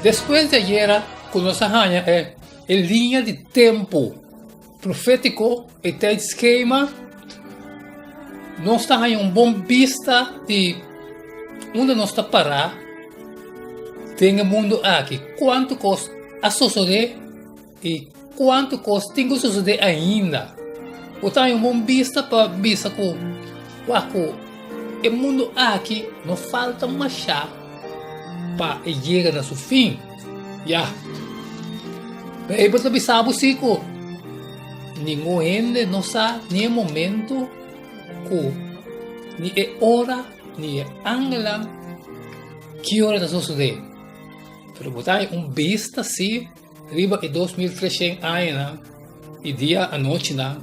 Despues di ayera ku nos a haña e e liña di tempu profétiko, e tijdschema, nos ta haña un bon bista di unda nos ta pará den e mundu aki, kuantu kos a sosodé i kuantu kos tin ku sosodé ainda. Bo ta haña un bon bista pa bisa ku wak ku e mundu aki no falta mashá pa e yega na su fin. Ya. Beibel ta bisa bo si ku ningun hende no sa ni e momento ku ni e ora ni e angelnan ki ora ta sosodé. Pero bo ta haña un bista si riba e 2300 añanan i dia anochinan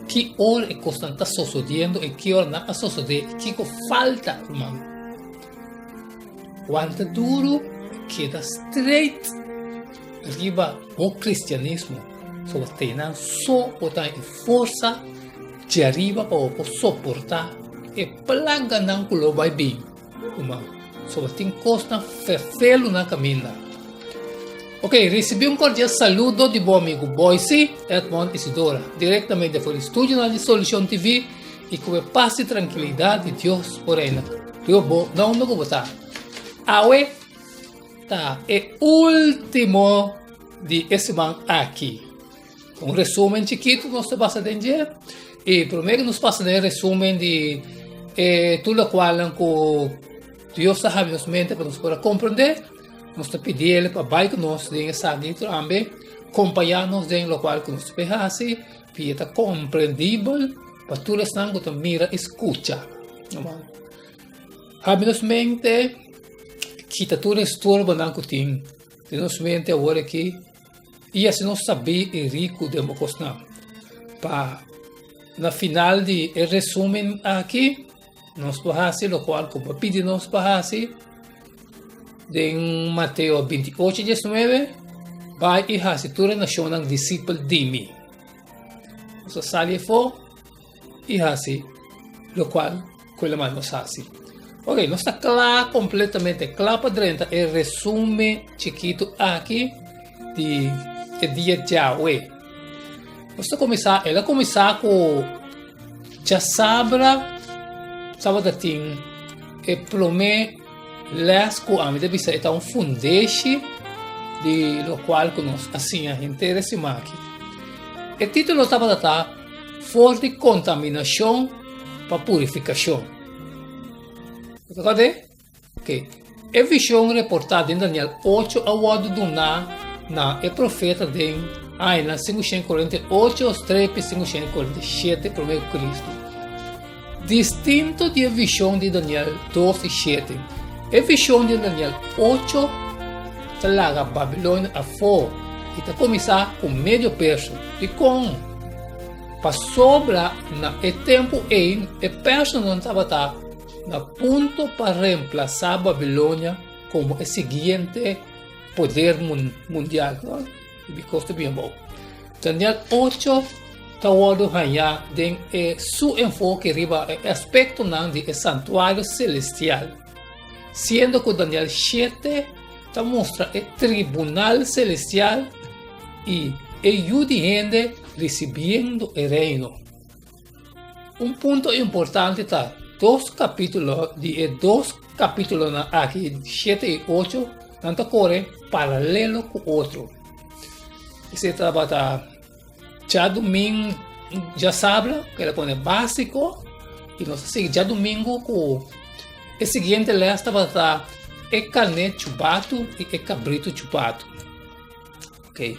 ki ora e kosnan ta sosodiendo i ki ora nan a sosodé i kiko falta, ruman. Wanta duru, keda straight riba bo cristianismo. So tenan so bo ta e forsa di ariba pa bo por soporta e plaganan ku lo bai bin. Ruman, so tin kosnan ferfelu na kaminda. Ok, risibi un kordial saludo di bo amigu Boyce Edmond Isidora, direktamente for di studionan di Solucion TV. I ku e pas i trankilidat di Dios por reina riba bo na unda ku bo ta. Awe ta e último di e siman aki. Un resumen chikitu nos ta basa den dje. I promé ku nos pasa den e resumen di e tur lokualnan ku Dios ta habri nos mente pa nos por a komprendé, nos ta pidi El pa bai ku nos den esaki tambe, kompañá nos den lokual ku nos ta por hasi. I e ta komprendibel pa tur esnan ku ta mira i skucha. Habri nos mente, kita tur e estorbonan ku tin den nos mente awor aki i hasi nos sabí i riku den bo kosnan. Pa na final di e resumen aki nos por hasi lokual ku bo a pidi nos pa hasi den Mateo 28, 19, Bai i hasi tur e nashonnan disipel di mi. Nos a sali afó i hasi lokual ku el a manda nos hasi. Ok, nos ta kla kompletamente kla pa drenta e resumen chikitu aki di e dia djawe. Nos ta kuminsá, el a kuminsá ku djasabra tabata tin e promé Les ku ami ta bisa e ta un fundeshi di lokual ku nos a siña henter e siman aki. E título tabata ta For di Kontaminashon pa Purifikashon. Bo ta kòrda e? Ok. E vishon reportá den Daniel ocho a wòrdu duná na e profeta den añanan 548 strepi 547 promé ku Kristu. Distinto di e vishon di Daniel dos i shete, e vishon di Daniel ocho ta laga Babilonia afó i ta kuminsá ku Medio Perso. Dikon? Pasobra na e tempu ei e personan tabata na punto pa remplasá Babilonia komo e siguiente poder mundial. Bikos ta bien bou. Daniel ocho ta wòrdu hañá den e su enfoke riba e aspektonan di e santuario selestial, siendo ku Daniel shete ta mustra e tribunal selestial i e Yu di hende risibiendo e Reino. Un punto importante ta dos kapítulo di e dos kapítulonan aki, shete i ocho, nan ta kore paralelo ku otro. Esei tabata djadumingu, djasabra, ku el a pone básiko, i nos a sigui djadumingu ku e siguiente lès tabata e karné chubatu i e kabritu chubatu. Ok.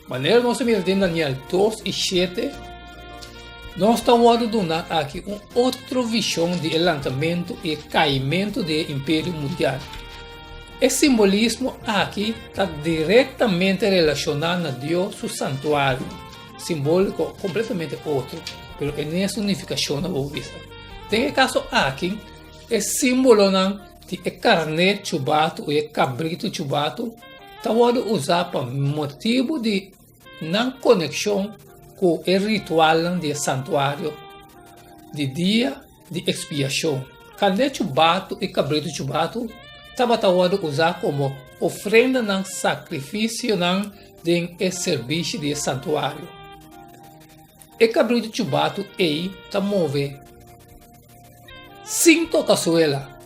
Manera nos a mira den Daniel 2 i 7, nos ta wòrdu duna aki un otro vishon di e lantamentu i e kaimentu di e imperio mundial. E simbolismo aki ta direktamente relashoná na Dios su santuario, simbóliko kompletamente otro, pero e mesun nifikashon na bo bisa. Den e kaso aki, e símbolonan di e karné chubatu i e kabritu chubatu ta wòrdu usá pa motibu di nan konekshon ku e ritualnan di e santuario di Dia di Ekspiashon. Karné chubatu i kabritu chubatu. tabata wòrdu usá komo ofrendanan sakrifisionan den e serbishi di e santuario. E kabritu chubatu ei ta move sin toka suela.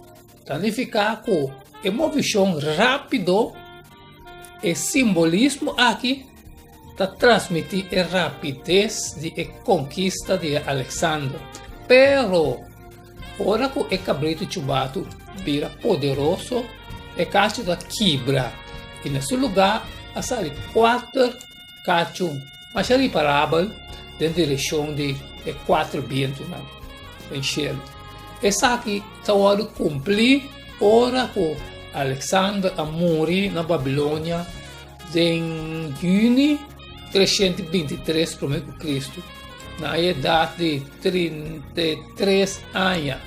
Ta nifiká ku e movishon rápido, e simbolismo aki ta transmití e rapides di e konkista di Alexander. Pero, ora ku e kabritu chubatu bira poderoso, e kachu ta kibra i na su lugá a sali kuater kachu masha riparabel den direkshon di e kuater bientunan den shelu. Esaki ta wòrdu kumplí ora ku Alexander a muri na Babilonia den yüni 323 promé ku Kristu, na e edat di 33 aña,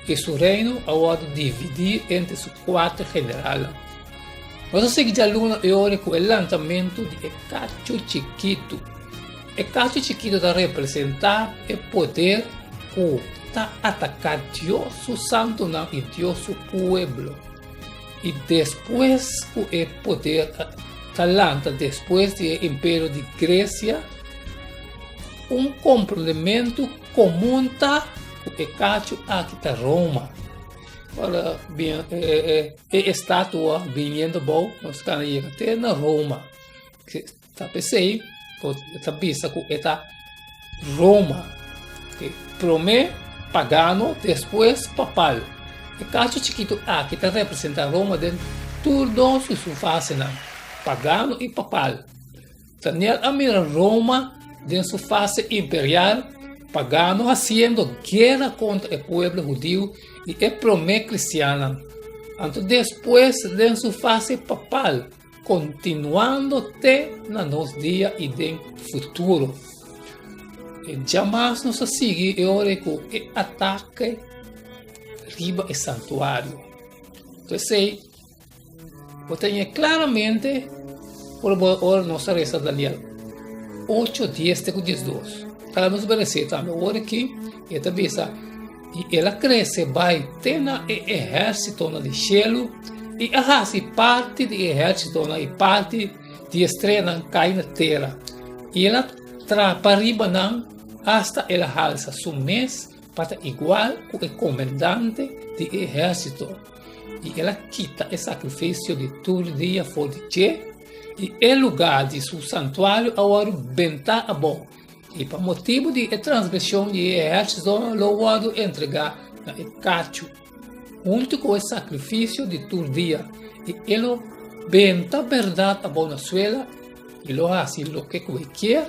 i su reino a wòrdu dividí entre su kuater generalnan. Nos a sigui djaluna e ora ku e lantamentu di e kachu chikitu. E kachu chikitu ta representá e poder ku ta ataká Dios su santunan i Dios su pueblo. I despues ku e poder ta lanta despues di e imperio di Gresia, un komprondementu komun ta ku e kachu aki ta Roma. Ora bin e estatua biniendo bou, nos kana yega te na Roma. Ta p'esei ku ta bisa ku e ta Roma. Promé pagano, despues papal. E kachu chikitu aki ta representá Roma den tur dos di su fasenan, pagano i papal. Daniel a mira Roma den su fase imperial, pagano hasiendo guera kontra e pueblo hudiu i e promé kristiannan. Anto despues den su fase papal, Kontinuando te na nos dia i den futuro. E djamas nos a sigui e ora ku e atake riba e santuario. P'esei, bo ta ñe klaramente ora bo ora nos a resa Daniel 8, 10 te ku 12. Kala nos bai res'é tambe ora aki e ta bisa. I el a krese bai te na e ehérsitonan di shelu i a hasi parti di e ehérsitonan i parti di e streanan kai na tera. I el a trapa riba nan asta el a halsa su mes pa ta igual ku e komendante di e ehérsito. I el a kita e sakrifisio di tur dia for di dje, i e lugá di su santuario a wòrdu bentá abou. I pa motibu di e transgreshon di e ehérsito lo wòrdu entregá na e kachu, huntu ku e sakrifisio di tur dia, i e lo benta bèrdat abou na suela, i lo hasi loke ku e kier,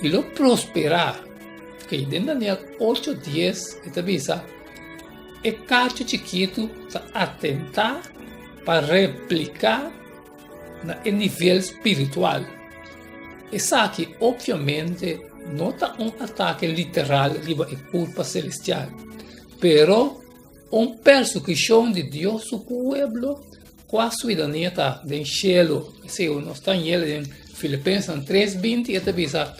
i lo prosperá. Oke, den Daniel 8, 10 e ta bisa, E kachu chikitu ta atentá pa repliká na e nivel spiritual. Esaki opviamente no ta un atake literal riba e kurpa selestial, pero un persekushon di Dios su pueblo kua suidania ta den shelu. Esei nos ta hel den Filipensenan 3, 20 e ta bisa,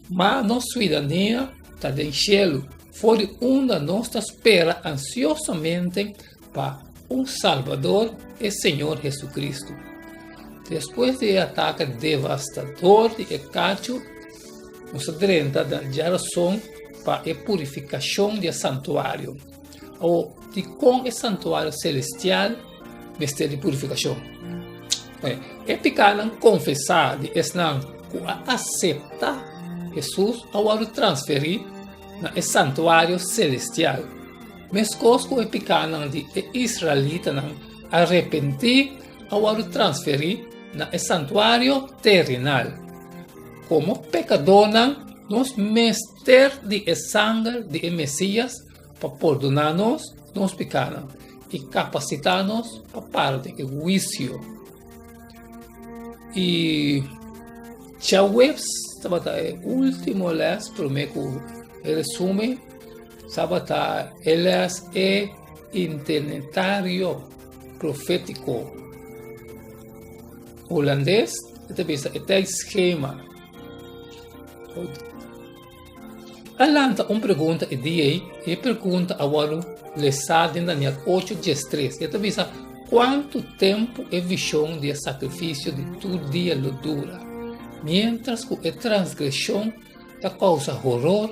Ma nos suidania ta den shelu, for di unda nos ta spera ansiosamente pa un Salbador, e Señor Jesucristo. Despues di e atake devastador di e kachu, nos a drenta den djarason pa e purifikashon di e santuario. Awor, dikon e santuario selestial mester di purifikashon? E pikánan konfesá di esnan ku a aseptá Hesus a wòrdu transferí na e santuario selestial. Meskos ku e pikánan di e israelitanan arepentí a wòrdu transferí na e santuario terenal. Komo pekadónan, nos mester di e sanger di e Mesías pa pordoná nos nos pikánan i kapasitá nos pa para den e huisio. I djaweps tabata e último lès promé ku e resumen. Tabata e les e Internetario Profétiko. Hulandes e ta bisa e tijdschema. A lanta un pregunta e dia ei, i e pregunta a wòrdu lesá den Daniel ocho diestres. E ta bisa, Kuantu tempu e vishon di e sakrifisio di tur dia lo dura, miéntras ku e transgreshon ta kousa horor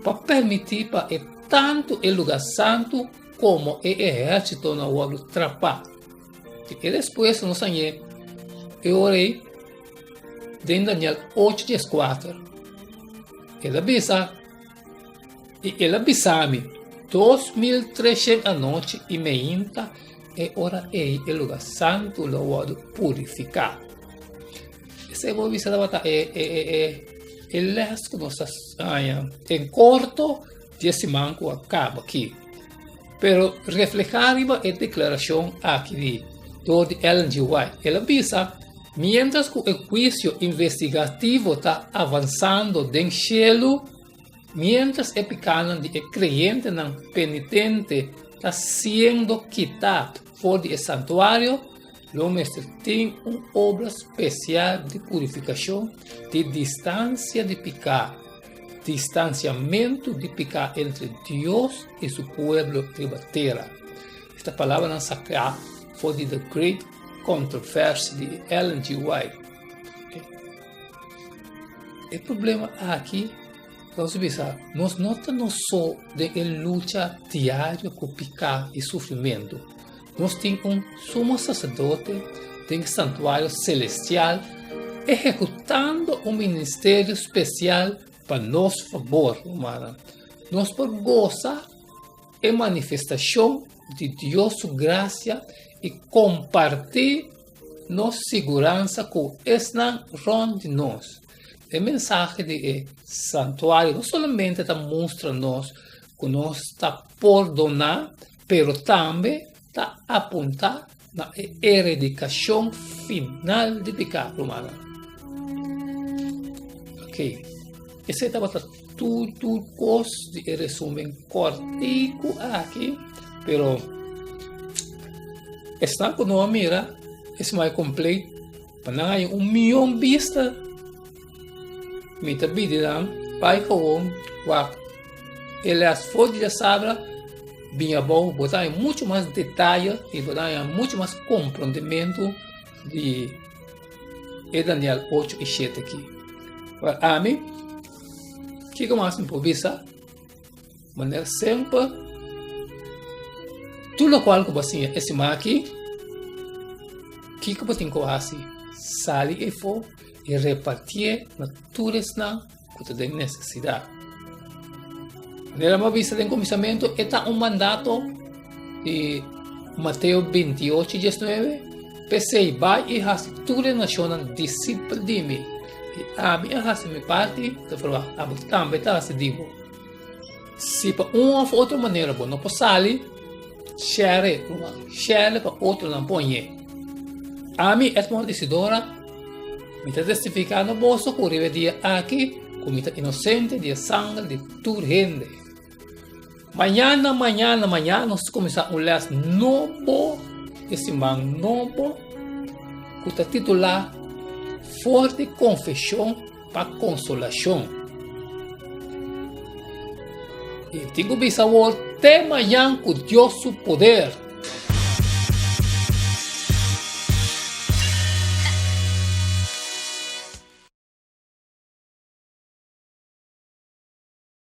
pa permití pa e tantu e lugá santu komo e ehérsitonan wòrdu trapá? I despues nos hañ'é e ora ei den Daniel ocho dieskuater. El a bisa, I el a bisa mi, 2300 anochi i meinta, e ora ei e lugá santu lo wòrdu purifiká. Esei bo bisa tabata e, e, e, e, e lès ku nos a haña en korto di e siman ku a kaba aki. Pero reflehá riba e deklarashon aki di dor di Ellen G. White, el a bisa, Miéntras ku e huisio investigativo ta avansando den shelu, miéntras e pikánan di e kreyentenan penitente ta siendo kitá for di e santuario, lo mester tin un obra spesial di purifikashon di distansia di piká. Distansiamentu di piká entre Dios i su pueblo riba tera. Esta palabranan saká for di The Great Controversy di Ellen G. White. E problema aki, nos bisa, nos no ta nos so den e lucha diario ku piká i sufrimentu. Nos tin un sumo saserdote den e santuario selestial ehekutando un ministerio spesial pa nos fabor, rumannan. Nos por gosa e manifestashon di Dios su grasia i kompartí nos siguransa ku esnan rònt di nos. E mensahe di e santuario no solamente ta mustra nos ku nos ta pordoná, pero tambe ta apuntá na e eredikashon final di piká, rumannan. Ok, esei tabata tur tur kos di e resumen kòrtiku aki, pero esnan ku no a mira e siman komplet, pa nan haña un mion bista. Mi ta bidi nan bai gewoon wak e les for di djasabra bin abou bo ta haña mucho mas detaye i bo ta haña mucho mas komprondementu di e Daniel ocho i shete aki. Wèl ami kiko mas mi por bisa? Manera semper tur lokual ku bo a siña e siman aki kiko bo tin ku hasi? Sali efo i repartié na tur esnan ku ta den nesesidat. Manera mi a bisa den kuminsamentu, e ta un mandato di Mateo 28, 19, P'esei, bai i hasi tur e nashonnan disipel di mi, i ami a hasi mi parti, ta proba abo tambe ta hasi di bo. Si pa un òf otro manera bo no por sali, share, ruman, share pa otronan poñ'é. Ami, Edmond Isidora, mi ta testifiká na boso ku riba e dia aki ku mi ta inosente di e sanger di tur hende. Mañana, mañana, mañana nos ta kuminsá un lès nobo, e siman nobo, ku ta titulá For di Konfeshon pa Konsolashon. I tin ku bisa awor te mañan ku Dios su poder.